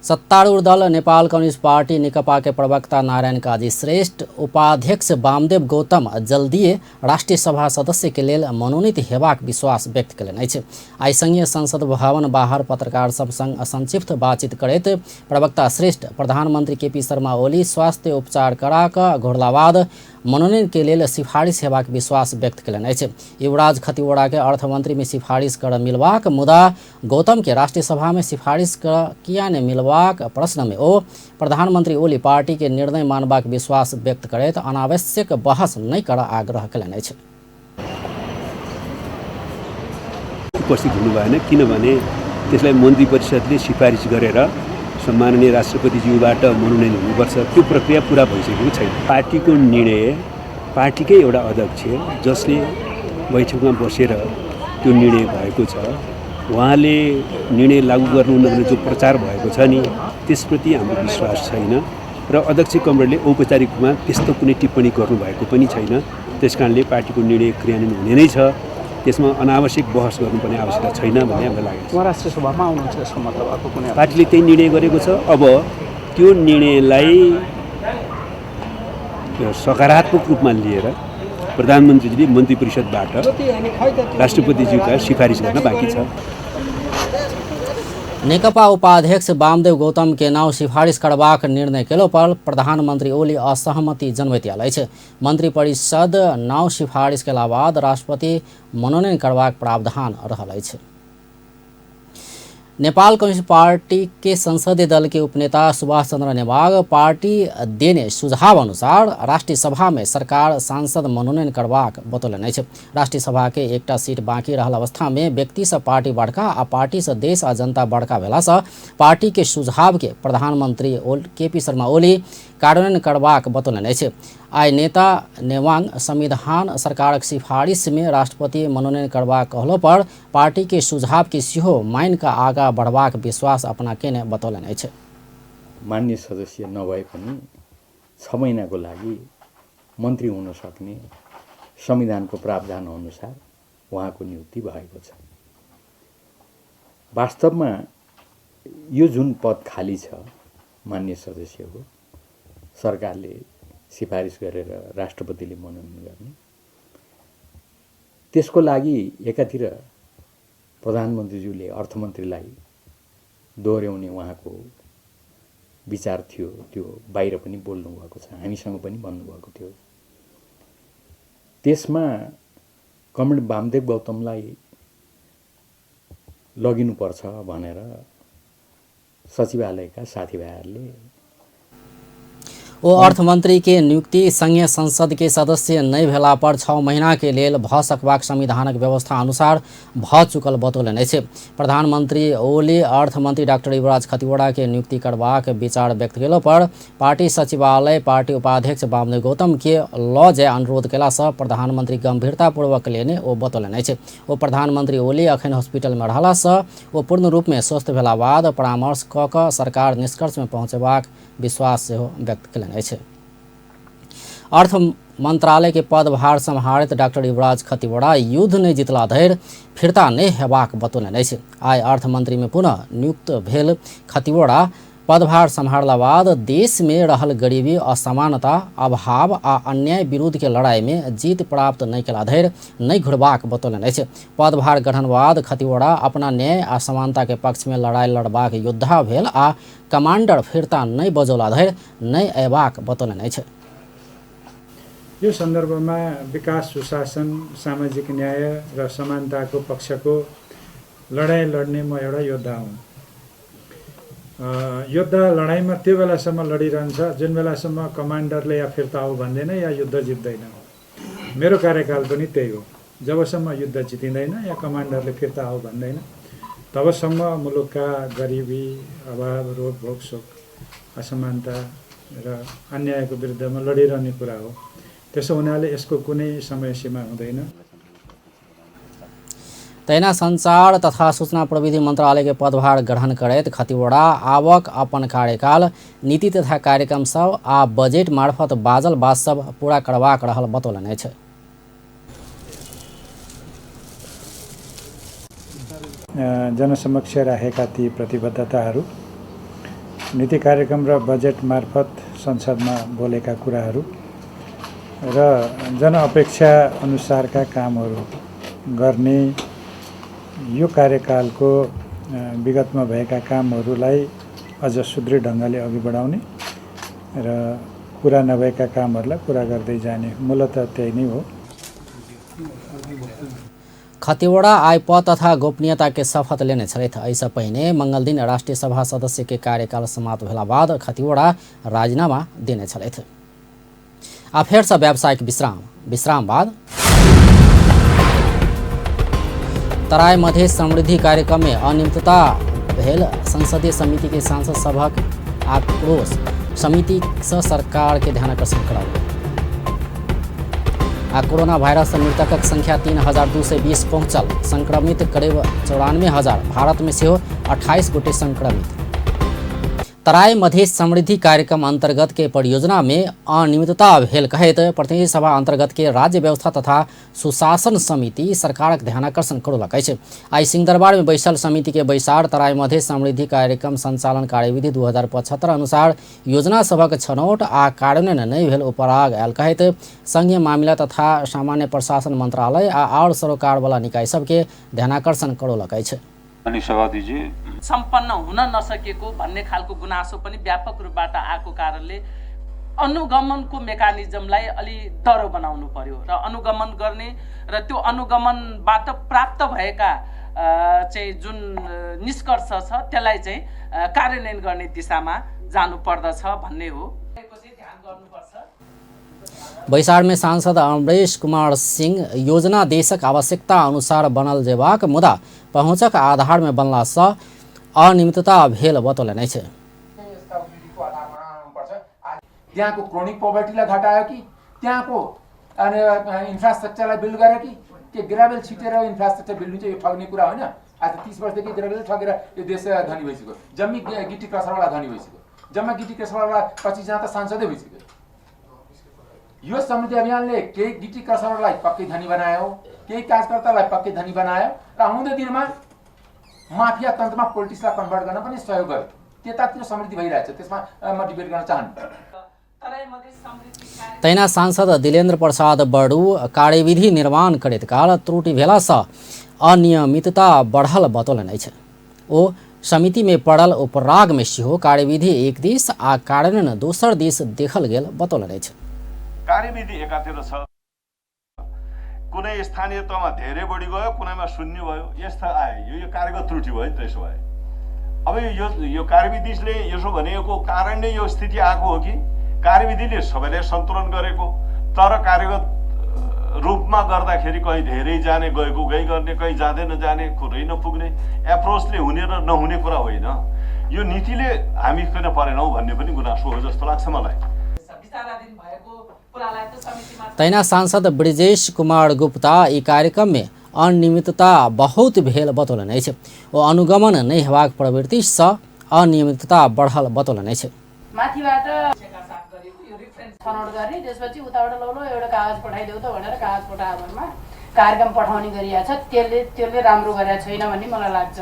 सत्तारूढ़ दल नेपाल कम्युनिस्ट पार्टी नेकपा के प्रवक्ता नारायण काजी श्रेष्ठ उपाध्यक्ष वामदेव गौतम जल्दिए राष्ट्रिय सभा सदस्य के लेल मनोनीत हेबाक विश्वास व्यक्त कयलनि अछि। आइ संघीय संसद भवन बाहर पत्रकार सब संग संक्षिप्त बातचीत करैत प्रवक्ता श्रेष्ठ प्रधानमंत्री केपी शर्मा ओली स्वास्थ्य उपचार करा कऽ घुरला बाद मनोनयन के लेल सिफारिश हेबाक विश्वास व्यक्त कयलनि अछि। युवराज खतिवड़ा के अर्थमंत्री में सिफारिश कर मिलबाक मुदा गौतम के राष्ट्रिय सभा में सिफारिश कर किया ने मिलबाक प्रश्न में ओ प्रधानमंत्री ओली पार्टी के निर्णय मानबाक विश्वास व्यक्त करैत अनावश्यक बहस नहि कर आग्रह कयलनि अछि। उपस्थित हुनु भएन किनभने त्यसलाई मन्त्री परिषदले सिफारिस गरेर सम्माननीय राष्ट्रपतिज्यूबाट मनोनयन हुनुपर्छ, त्यो प्रक्रिया पुरा भइसकेको छैन। पार्टीको निर्णय पार्टीकै एउटा अध्यक्ष जसले बैठकमा बसेर त्यो निर्णय भएको छ, उहाँले निर्णय लागू गर्नुहुन्न भन्ने जो प्रचार भएको छ नि त्यसप्रति हाम्रो विश्वास छैन र अध्यक्ष कमरेडले औपचारिक रूपमा त्यस्तो कुनै टिप्पणी गर्नुभएको पनि छैन। त्यस कारणले पार्टीको निर्णय क्रियान्वयन हुने नै छ, त्यसमा अनावश्यक बहस गर्नुपर्ने आवश्यकता छैन भन्ने हामीलाई लागेको छ। उहाँ राष्ट्रिय सभामा आउनुहुन्छ, यसको मतलब अर्को कुनै पार्टीले त्यही निर्णय गरेको छ। अब त्यो निर्णयलाई सकारात्मक रूपमा लिएर प्रधानमन्त्रीजीले मन्त्री परिषदबाट राष्ट्रपतिज्यूका सिफारिस गर्न बाँकी छ। नेकपा उपाध्यक्ष वामदेव गौतम के नाउँ सिफारिस करबाक निर्णय केलो पर प्रधानमन्त्री ओली असहमति जनबैत आयल अछि। मन्त्री परिषद नाउँ सिफारिस केला बाद राष्ट्रपति मनोनयन करबाक प्रावधान रहल अछि। नेपाल कम्युनिस्ट पार्टी के संसदीय दल के उपनेता सुभाष चंद्र नेवाग पार्टी देने सुझाव अनुसार राष्ट्रिय सभा में सरकार सांसद मनोनयन करबाक बतौलनि अछि। राष्ट्रिय सभा के एकटा सीट बाँकी रहल अवस्था में व्यक्ति से पार्टी बड़का आ पार्टी से देश आ जनता बड़का भेला से पार्टी के सुझाव के प्रधानमंत्री केपी शर्मा ओली कार्यान्वयन करबाक बतौलनि अछि। आइ नेता नेवांग संविधान सरकारक सिफारिश में राष्ट्रपति मनोनयन करबाक कहलो पर पार्टी के सुझाव के सेहो मानि कऽ आगाँ बढ़बाक विश्वास अपना केने बतौलनि अछि। मान्य सदस्य नभए पनि 6 महिनाको लागि मन्त्री हुन सक्ने संविधानको प्रावधान अनुसार उहाँको नियुक्ति भएको छ। वास्तवमा यो जुन पद खाली छ मान्य सदस्यको, सरकारले सिफारिस गरेर राष्ट्रपतिले मनोनयन गर्ने, त्यसको लागि एकातिर प्रधानमन्त्रीज्यूले अर्थमन्त्रीलाई दोहोऱ्याउने उहाँको विचार थियो, त्यो बाहिर पनि बोल्नुभएको छ, हामीसँग पनि भन्नुभएको थियो। त्यसमा कमरेड वामदेव गौतमलाई लगिनुपर्छ भनेर सचिवालयका साथीभाइहरूले ओ अर्थमंत्री के नियुक्ति संघीय संसद के सदस्य नहि भेला पर 6 महीना के लेल भ सकबाक संविधानक व्यवस्था अनुसार भ चुकल बतौलनि अछि। प्रधानमंत्री ओली अर्थमंत्री डाक्टर युवराज खतिवड़ा के नियुक्ति करबाक विचार व्यक्त केलो पर पार्टी सचिवालय पार्टी उपाध्यक्ष वामदेव गौतम के ल जाय अनुरोध केला सँ प्रधानमंत्री गंभीरतापूर्वक लेने ओ बतौलनि अछि। ओ प्रधानमंत्री ओली अखन हॉस्पिटल में रहला सँ ओ पूर्ण रूप में स्वस्थ भेला बाद परामर्श क क सरकार निष्कर्ष में पहुँचबाक विश्वास सेहो व्यक्त केलनि अछि। अर्थ मंत्रालय के पदभार सम्हारैत डाक्टर युवराज खतिवड़ा युद्ध नहि जितला धरि फिर्ता नहि हेबाक बतौलनि अछि। आइ अर्थ मंत्री में पुनः नियुक्त भेल खतिवड़ा पदभार सम्हारला बाद देश में रहल गरीबी, असमानता, अभाव आ अन्याय विरुद्ध के लड़ाई में जीत प्राप्त नहि केला धरि नहि घुरबाक बतौलनि अछि। पदभार ग्रहण बाद खतिवड़ा अपना न्याय आ समानता के पक्ष में लड़ाई लड़बाक योद्धा भेल आ कमांडर फिर्ता नहि बजौला धरि नहि अयबाक बतौलनि अछि। यो सन्दर्भमा विकास, सुशासन, सामाजिक न्याय र समानताको पक्षको लडाईँ लड्ने म एउटा योद्धा हुँ। योद्धा लडाईँमा त्यो बेलासम्म लडिरहन्छ जुन बेलासम्म कमान्डरले या फिर्ता आऊ भन्दैन या युद्ध जित्दैन। मेरो कार्यकाल पनि त्यही हो, जबसम्म युद्ध जितिँदैन या कमान्डरले फिर्ता आऊ भन्दैन तबसम्म मुलुकका गरिबी, अभाव, रोग, भोक, शोक, असमानता र अन्यायको विरुद्धमा लडिरहने कुरा हो। त्यसो हुनाले यसको कुनै समय सीमा हुँदैन। तहिना संचार तथा सूचना प्रविधि मंत्रालय के पदभार ग्रहण करैत खतिवड़ा आवक अपन कार्यकाल नीति तथा कार्यक्रम सब आ बजेट मार्फत बाजल बात सब पूरा करबाक रहल बतौलनि अछि। जनसमक्ष राखेका ती प्रतिबद्धताहरू, नीति कार्यक्रम र बजेट मार्फत संसदमा बोलेका कुराहरू र जनअपेक्षा अनुसारका कामहरू गर्ने यो कार्यकालको विगतमा भएका कामहरूलाई अझ सुदृढ ढङ्गले अघि बढाउने र पुरा नभएका कामहरूलाई पुरा गर्दै जाने मूलत त्यही नै हो। खतिवड़ा आइ पद तथा गोपनीयता के शपथ लेने छलथि। एहिसँ पहिने मंगलदिन राष्ट्रिय सभा सदस्य के कार्यकाल समाप्त भेला बाद खतिवड़ा राजीनामा देने छलथि। आ फेरसँ व्यावसायिक विश्राम, विश्राम बाद तराई मधेश समृद्धि कार्यक्रम में अनियमितता भेल संसदीय समिति के सांसद सभक आक्रोश, समिति से सरकार के ध्यानाकर्षण कराओल। आ कोरोना वायरस मृतकक संख्या 3220 पहुंचल। संक्रमित करीब 94,000। भारत में सेहो 28 गोटे संक्रमित। तराई मधेश समृद्धि कार्यक्रम अंतर्गत के परियोजना में अनियमितता भेल कहैत प्रतिनिधि सभा अंतर्गत के राज्य व्यवस्था तथा सुशासन समिति सरकारक ध्यानाकर्षण करौलक अछि। आइ सिंहदरबार में बैसल समिति के बैसार तराई मधेश समृद्धि कार्यक्रम संचालन कार्यविधि 2075 अनुसार योजना सभक छनौट आ कार्यान्वयन नहि भेल उपराग आयल कहैत संघीय मामिला तथा सामान्य प्रशासन मंत्रालय आ आओर सरोकारवाला निकाय सबके ध्यानाकर्षण करौलक अछि। सम्पन्न हुन नसकेको भन्ने खालको गुनासो पनि व्यापक रूपबाट आएको कारणले अनुगमनको मेकानिजमलाई अलि दह्रो बनाउनु पर्यो र अनुगमन गर्ने र त्यो अनुगमनबाट प्राप्त भएका चाहिँ जुन निष्कर्ष छ त्यसलाई चाहिँ कार्यान्वयन गर्ने दिशामा जानु पर्दछ भन्ने हो। बैसार में सांसद अमरेश कुमार सिंह योजना देशक आवश्यकता अनुसार बनल जेबाक मुदा पहुँचक आधार में बनला सँ अनियमितता भेल बतौलनि अछि। त्यहाँको क्रोनिक पोभर्टीलाई घटायो कि त्यहाँको अनि इन्फ्रास्ट्रक्चरलाई बिल्ड गर्यो कि के ग्राभेल छिटेर इन्फ्रास्ट्रक्चर बिल्ड हुन्छ, यो ठग्ने कुरा होइन। आज 30 वर्षदेखि ग्राभेल ठगेर यो देश धनी भइसक्यो, जम्मी गिटी क्रसरवाला धनी भइसक्यो, जम्मा गिटी क्रसरवाला 25 जना त सांसदै भइसक्यो। यो समृद्धि अभियानले केही गिटी क्रसरलाई पक्कै धनी बनायो, केही कार्यकर्तालाई पक्कै धनी बनायो र आउँदो दिनमा माफिया तन्त्रमा पोलिटिक्सलाई कन्भर्ट गर्न पनि सहयोग गर्यो। त्यतातिर समृद्धि भइरहेछ, त्यसमा म डिबेट गर्न चाहन्न। तहिना सांसद दिलेन्द्र प्रसाद बडू कार्यविधि निर्माण करैत काल त्रुटि भेला सँ अनियमितता बढ़ल बतौलनि अछि। ओ समिति में पड़ल उपराग में सेहो कार्यविधि एक दिस आ कार्यान्वयन दोसर दिस देखल गेल बतौलनि अछि। कार्यविधि एकातिर छ, कुनै स्थानीय तहमा धेरै बढी गयो, कुनैमा शून्य भयो, यस्ता आए। यो कार्यगत त्रुटि भयो नि। त्यसो भए अब यो कार्यविधिले यसो भनेको कारणले यो स्थिति आएको हो कि कार्यविधिले सबैलाई सन्तुलन गरेको, तर कार्यगत रूपमा गर्दाखेरि कहीँ धेरै जाने गएको गई गर्ने, कहीँ जाँदै नजाने, कुरै नपुग्ने एप्रोचले हुने र नहुने कुरा होइन। यो नीतिले हामी किन परेनौँ भन्ने पनि गुनासो हो जस्तो लाग्छ मलाई। तहिना सांसद ब्रिजेश कुमार गुप्ता ई कार्यक्रम में अनियमितता बहुत भेल बतौलनि अछि। ओ अनुगमन नहि हेबाक प्रवृत्ति सँ अनियमितता बढ़ल बतौलनि अछि। माथिबाट छनौट गर्ने, त्यसपछि उताबाट लौ लौ एउटा कागज पठाइदेऊ त भनेर कागज पठायो भरमा कार्यक्रम पठाउने गरिएको छ। त्यसले राम्रो गरेको छैन भन्ने मलाई लाग्छ।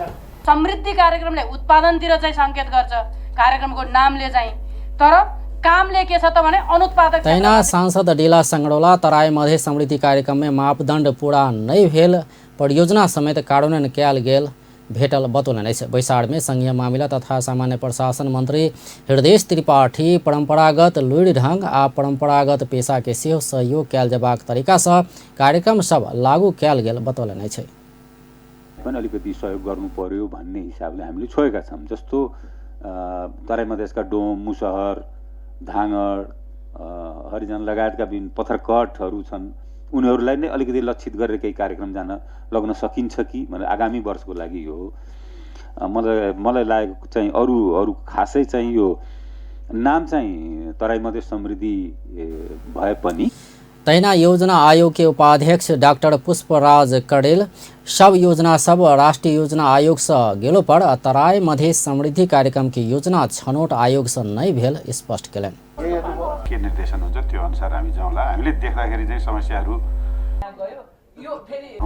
समृद्धि कार्यक्रमले उत्पादनतिर चाहिँ सङ्केत गर्छ कार्यक्रमको नामले चाहिँ, तर कामले के छ त भने अनुत्पादक। तहिना सांसद डीला संगरौला तराई मधेश समृद्धि कार्यक्रम में मापदण्ड पूरा नहि भेल परियोजना समेत कार्यान्वयन कयल गेल भेटल बतौलनि अछि। बैसार में संघीय मामिला तथा सामान्य प्रशासन मंत्री हृदय त्रिपाठी परंपरागत लुरि ढंग आ परंपरागत पेशा के सेहो सहयोग कयल जेबाक तरीका सँ कार्यक्रम सब लागू कयल गेल बतौलनि अछि। पनि अलिकति सहयोग गर्नु पर्यो भन्ने हिसाबले हामीले छोएका छौँ। जस्तो तराई मधेशका डोम, मुसहर, धाङड, हरिजन लगायतका विभिन्न पत्थरकटहरू छन्, उनीहरूलाई नै अलिकति लक्षित गरेर केही कार्यक्रम जान लग्न सकिन्छ कि भनेर आगामी वर्षको लागि हो। मलाई लागेको चाहिँ अरू अरू खासै चाहिँ यो नाम चाहिँ तराई मधेश समृद्धि भए पनि। तहिना योजना आयोग के उपाध्यक्ष डाक्टर पुष्पराज कडेल सब योजना सब राष्ट्रीय योजना आयोग से गेलो पर तराई मधेश समृद्धि कार्यक्रम के योजना छनौट आयोग से नहि भेल स्पष्ट केलनि। के निर्देशन हुन्छ त्यो अनुसार हामी जाउँला। हामीले देख्दाखेरि चाहिँ समस्याहरू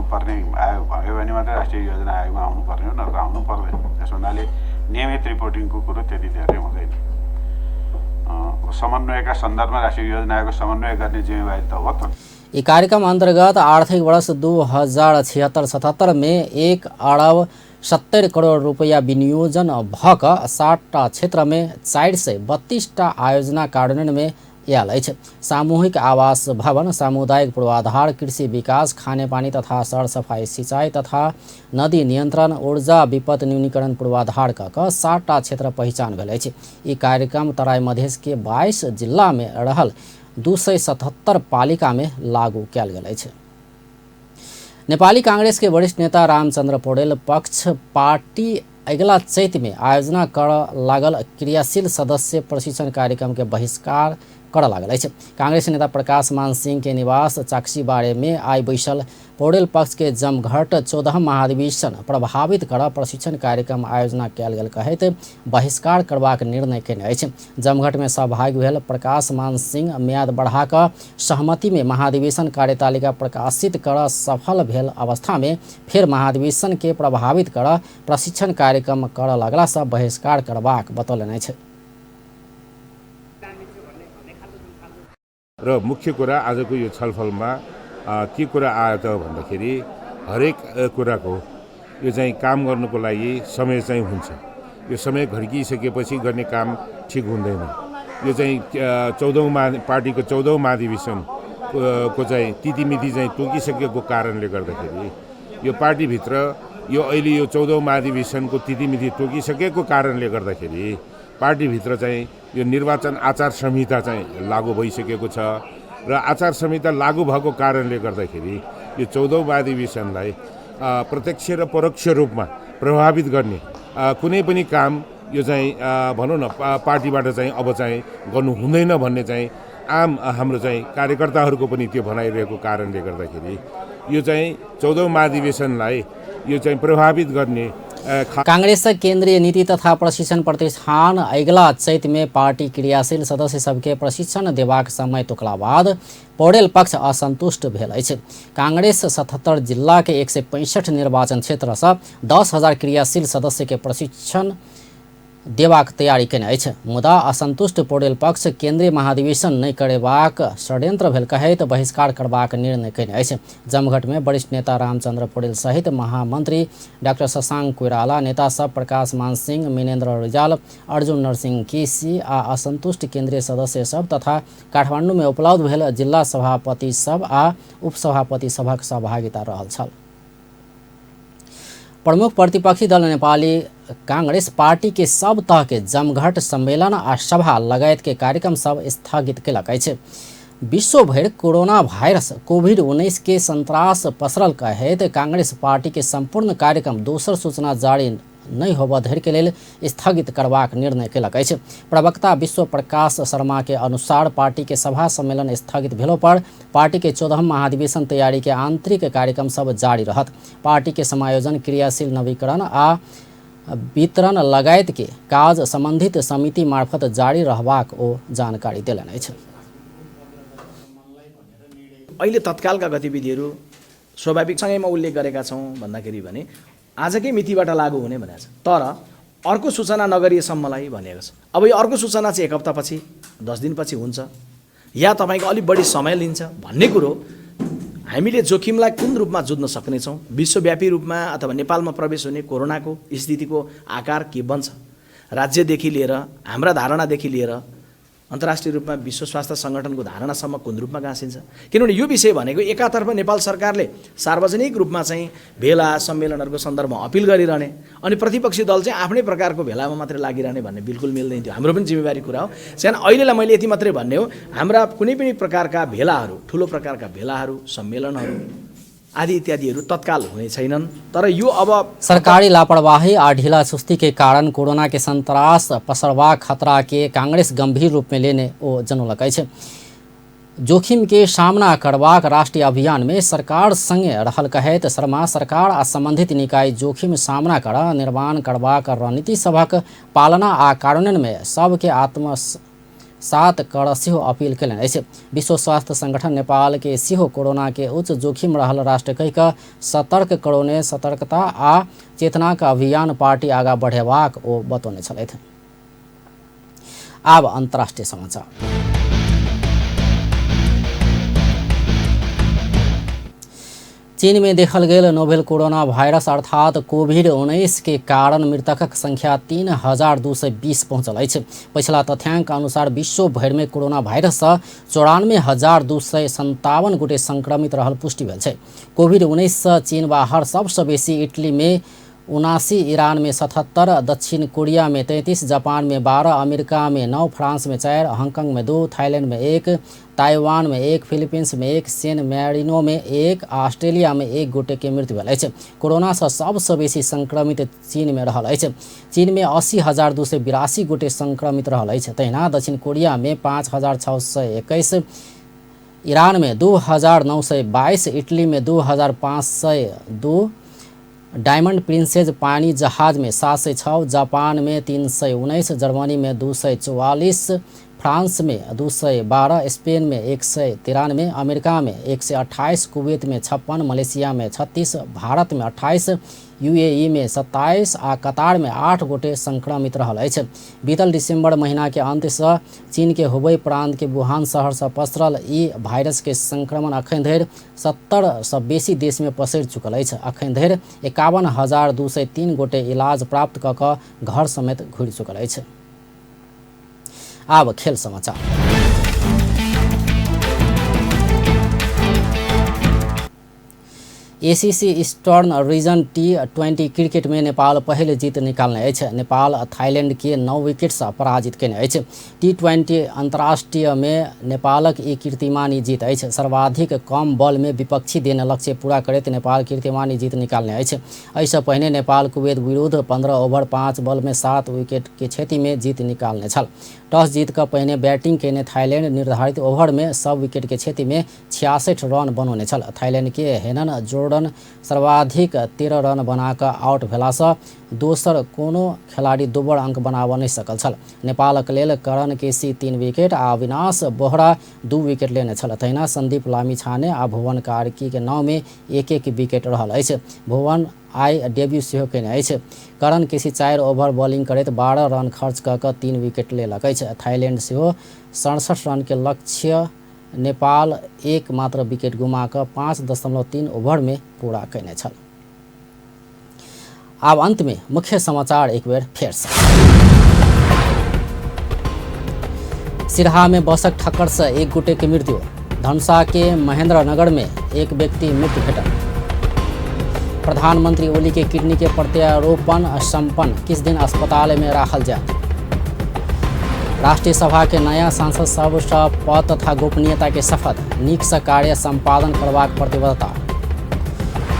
पर्ने आयो भयो भने मात्रै राष्ट्रिय योजना आयोगमा आउनुपर्ने हो, नत्र आउनु पर्दैन। त्यस हुनाले नियमित रिपोर्टिङको कुरो त्यति धेरै हुँदैन। समन्वयका सन्दर्भमा राष्ट्रिय योजना आयोगको समन्वय गर्ने जिम्मेवारी त हो त। यी कार्यक्रम अंतर्गत आर्थिक वर्ष 2076-77 में 1 अरब 70 करोड़ रुपया विनियोजन भऽ कऽ 7टा क्षेत्र में 432 टा आयोजना कार्यान्वयन में आयल अछि। सामूहिक आवास भवन, सामुदायिक पूर्वाधार, कृषि विकास, खानेपानी तथा सरसफाई, सिंचाई तथा नदी नियंत्रण, ऊर्जा विपद न्यूनीकरण पूर्वाधार कऽ कऽ 7टा क्षेत्र पहिचान भेल अछि। ई कार्यक्रम तराई मधेश के 22 जिला में रहल 277 पालिका में लागू कयल गेल अछि। नेपाली कांग्रेस के वरिष्ठ नेता रामचंद्र पौडेल पक्ष पार्टी अगिला चैत में आयोजना कर लागल क्रियाशील सदस्य प्रशिक्षण कार्यक्रम के बहिष्कार करऽ लागल अछि। कांग्रेस नेता प्रकाश मान सिंह के निवास चाक्सी बारे में आइ बैसल पौडेल पक्ष के जमघट 14 महाधिवेशन प्रभावित कर प्रशिक्षण कार्यक्रम आयोजना कयल गेल कहैत बहिष्कार करबाक निर्णय केने अछि। जमघट में सहभागी भेल प्रकाश मान सिंह म्याद बढ़ा कऽ सहमति में महाधिवेशन कार्यतालिका प्रकाशित कर सफल भेल अवस्था में फेर महाधिवेशन के प्रभावित कर प्रशिक्षण कार्यक्रम कर लगला सँ बहिष्कार करबाक बतौलनि अछि। र मुख्य कुरा आजको यो छलफलमा के कुरा आयो त भन्दाखेरि हरेक कुराको यो चाहिँ काम गर्नुको लागि समय चाहिँ हुन्छ। यो समय घड्किसकेपछि गर्ने काम ठिक हुँदैन। यो चाहिँ 14औं पार्टीको 14औं महाधिवेशन को चाहिँ तिथिमिति चाहिँ तोकिसकेको कारणले गर्दाखेरि यो पार्टीभित्र यो अहिले यो 14औं महाधिवेशनको तिथिमिति तोकिसकेको कारणले गर्दाखेरि पार्टीभित्र चाहिँ यो निर्वाचन आचार संहिता चाहिँ लागू भइसकेको छ र आचार संहिता लागू भएको कारणले गर्दाखेरि यो 14औं महाधिवेशनलाई प्रत्यक्ष र परोक्ष रूपमा प्रभावित गर्ने कुनै पनि काम यो चाहिँ भनौँ न पार्टीबाट चाहिँ अब चाहिँ गर्नु हुँदैन भन्ने चाहिँ आम हाम्रो चाहिँ कार्यकर्ताहरूको पनि त्यो भनाइरहेको कारणले गर्दाखेरि यो चाहिँ 14औं महाधिवेशनलाई यो चाहिँ प्रभावित गर्ने। कांग्रेस केंद्रीय नीति तथा प्रशिक्षण प्रतिष्ठान अगिला चैत में पार्टी क्रियाशील सदस्य सबके प्रशिक्षण देबाक समय तोकला बाद पौडेल पक्ष असंतुष्ट भेल अछि। कांग्रेस 77 जिला के 165 निर्वाचन क्षेत्र से 10,000 क्रियाशील सदस्य के प्रशिक्षण देबाक तैयारी केने अछि। मुदा असंतुष्ट पौडेल पक्ष केंद्रीय महाधिवेशन नहि करेबाक षड्यंत्र भेल कहैत बहिष्कार करबाक निर्णय केने अछि। जमघट में वरिष्ठ नेता रामचंद्र पौडेल सहित महामंत्री डाक्टर शशांक कोइराला, नेता सब प्रकाश मान सिंह, मिनेन्द्र रिजाल, अर्जुन नरसिंह केसी आ असंतुष्ट केंद्रीय सदस्य सब तथा काठमांडू में उपलब्ध भेल जिला सभापति सब आ उपसभापति सभक सहभागिता रहल छल। प्रमुख प्रतिपक्षी दल नेपाली कांग्रेस पार्टी के सब तह के जमघट सम्मेलन आ सभा लगायत के कार्यक्रम सब स्थगित केलक अछि। विश्वभरि कोरोना वायरस कोविड-19 के संत्रास पसरल कहैत कांग्रेस पार्टी के संपूर्ण कार्यक्रम दोसर सूचना जारी नहि होबऽ धरि के लेल स्थगित करबाक निर्णय केलक अछि। प्रवक्ता विश्व प्रकाश शर्मा के अनुसार पार्टी के सभा सम्मेलन स्थगित भेलो पर पार्टी के 14वां महाधिवेशन तैयारी के आंतरिक कार्यक्रम सब जारी रहत। पार्टी के समायोजन, क्रियाशील नवीकरण आ वितरण लगायत के काज संबंधित समिति मार्फत जारी रहबाक ओ जानकारी देलनि अछि। अहिले तत्कालका गतिविधिहरू स्वाभाविक सँगैमा उल्लेख गरेका छौँ भन्दाखेरि भने आजकै मितिबाट लागू हुने भनेको छ, तर अर्को सूचना नगरिएसम्मलाई भनेको छ। अब यो अर्को सूचना चाहिँ 1 हप्तापछि 10 दिनपछि हुन्छ या तपाईँको अलिक बढी समय लिन्छ भन्ने कुरो हामीले जोखिमलाई कुन रूपमा जुझ्न सक्नेछौँ, विश्वव्यापी रूपमा अथवा नेपालमा प्रवेश हुने कोरोनाको स्थितिको आकार के बन्छ, राज्यदेखि लिएर हाम्रा धारणादेखि लिएर अन्तर्राष्ट्रिय रूपमा विश्व स्वास्थ्य सङ्गठनको धारणासम्म कुन रूपमा गाँसिन्छ। किनभने यो विषय भनेको एकातर्फ नेपाल सरकारले सार्वजनिक रूपमा चाहिँ भेला सम्मेलनहरूको सन्दर्भमा अपिल गरिरहने अनि प्रतिपक्षी दल चाहिँ आफ्नै प्रकारको भेलामा मात्रै लागिरहने भन्ने बिल्कुल मिल्दैन थियो। हाम्रो पनि जिम्मेवारी कुरा हो। त्यस अहिलेलाई मैले यति मात्रै भन्ने हो, हाम्रा कुनै पनि प्रकारका भेलाहरू, ठुलो प्रकारका भेलाहरू, सम्मेलनहरू आदि इत्यादिहरू तत्काल हुने छैनन्। तर यो अब सरकारी लापरवाही आ ढीला सुस्ती के कारण कोरोना के संत्रास पसरबाक खतरा के कांग्रेस गंभीर रूप में लेने ओ जनौलक अछि। जोखिम के सामना करबाक राष्ट्रीय अभियान में सरकार संगे रहल कहैत शर्मा सरकार आ संबंधित निकाय जोखिम सामना कर निर्माण करबाक रणनीति सभक पालना आ कार्यान्वयन में सबके आत्मसात कर सेहो अपील केलनि अछि। विश्व स्वास्थ्य संगठन नेपाल के सेहो कोरोना के उच्च जोखिम रहल राष्ट्र कहि कऽ सतर्क करौने सतर्कता आ चेतनाक अभियान पार्टी आगा बढ़ेबाक ओ बतौने छलथि। आब अंतर्राष्ट्रीय समाचार। चीन में देखल गेल नोवेल कोरोना वायरस अर्थात कोविड-19 के कारण मृतकक संख्या 3,220 पहुंचल अछि। पछिला तथ्यांक अनुसार विश्व भरि में कोरोना वायरस सँ 94,257 गोटे संक्रमित रहल पुष्टि भेल छै। कोविड-19 सँ चीन बाहर सबसँ बेसी इटली में 79, ईरान में 77, दक्षिण कोरिया में 33, जापान में 12, अमेरिका में 9, फ्रांस में 4, हांगकांग में 2, थाईलैंड में 1, ताइवान में 1, फिलीपींस में 1, सेन मैरिनो में 1, ऑस्ट्रेलिया में 1 गोटे के मृत्यु भेल अछि। कोरोना से सबसँ बेसी संक्रमित चीन में रहल अछि। चीन में 80,282 गोटे संक्रमित रहल अछि। तहिना दक्षिण कोरिया में 5,621, ईरान में 2,922, इटली में 2,502, डायमंड प्रिंसेज पानी जहाज में 706, जापान में 319, जर्मनी में 244, फ्रांस में 212, स्पेन में 193, अमेरिका में 128, कुवैत में 56, मलेशिया में 36, भारत में 28, यूएई में 27 आ कतार में 8 गोटे संक्रमित रहल अछि। बीतल दिसंबर महीना के अंत से चीन के हुबई प्रांत के वुहान शहर से पसरल ई वायरस के संक्रमण अखन धरि 70 से बेसी देश में पसरि चुकल अछि। अखन धरि 51,203 गोटे इलाज प्राप्त क क घर समेत घुरि चुकल अछि। आब खेल समाचार। ACC eastern region T20 cricket में नेपाल पहले जीत निकालने अछि। नेपाल थाईलैंड के 9 विकेट से पराजित केने अछि। T20 अंतर्राष्ट्रीय में नेपालक ई कीर्तिमानी जीत अछि। सर्वाधिक कम बॉल में विपक्षी देने लक्ष्य पूरा करैत नेपाल कीर्तिमानी जीत निकालने अछि। एहिसँ पहिने नेपाल कुवैत विरुद्ध 15 ओवर 5 बॉल में 7 विकेट के क्षति में जीत निकालने छल। टॉस जीत कऽ पहिने बैटिंग केने थाईलैंड निर्धारित ओवर में सब विकेट के क्षति में 66 रन बनौने छल। थाईलैंड के हेनन जोर्डन सर्वाधिक 13 रन बना कऽ आउट भेलासँ दोसर कोनो खेलाड़ी दोबर अंक बनाबऽ नहि सकल छल। नेपालक लेल करण केसी 3 विकेट आ अविनाश बोहरा 2 विकेट लेने छल। तहिना संदीप लामिछाने आ भुवन कार्की के नाव में 1-1 विकेट रहल अछि। भुवन आइ डेब्यू सेहो केने अछि। करण केसी 4 ओवर बॉलिंग करैत 12 रन खर्च कऽ कऽ 3 विकेट लेलक अछि। थाईलैंड सेहो 67 रन के लक्ष्य नेपाल एक मात्र विकेट गुमा कऽ 5.3 ओवर में पूरा केने छल। आब अंत में मुख्य समाचार एक बेर फेर से। सिरहा में बसक ठक्कर से एक गोटे के मृत्यु। धनुषा के महेंद्रनगर में एक व्यक्ति मृत्यु भेटल। प्रधानमंत्री ओली के किडनी के प्रत्यारोपण संपन्न, किस दिन अस्पताल में राखल जाए। राष्ट्रीय सभा के नया सांसद सबसँ पद तथा गोपनीयता के शपथ, नीक से कार्य संपादन करबाक प्रतिबद्धता।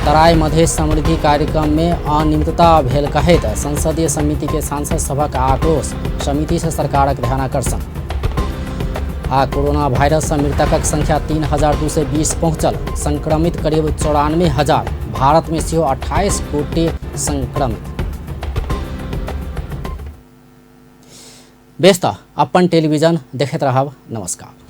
तराई मधेश समृद्धि कार्यक्रम में अनियमितता भेल कहैत संसदीय समिति के सांसद सभक आक्रोश, समिति से सरकारक ध्यानाकर्षण। आ कोरोना वायरस से मृतकक संख्या 3,220 पहुंचल, संक्रमित करीब 94,000, भारत में सेहो 28 गोटे संक्रमित। बेस त अपन टेलीविजन देखैत रहब। नमस्कार।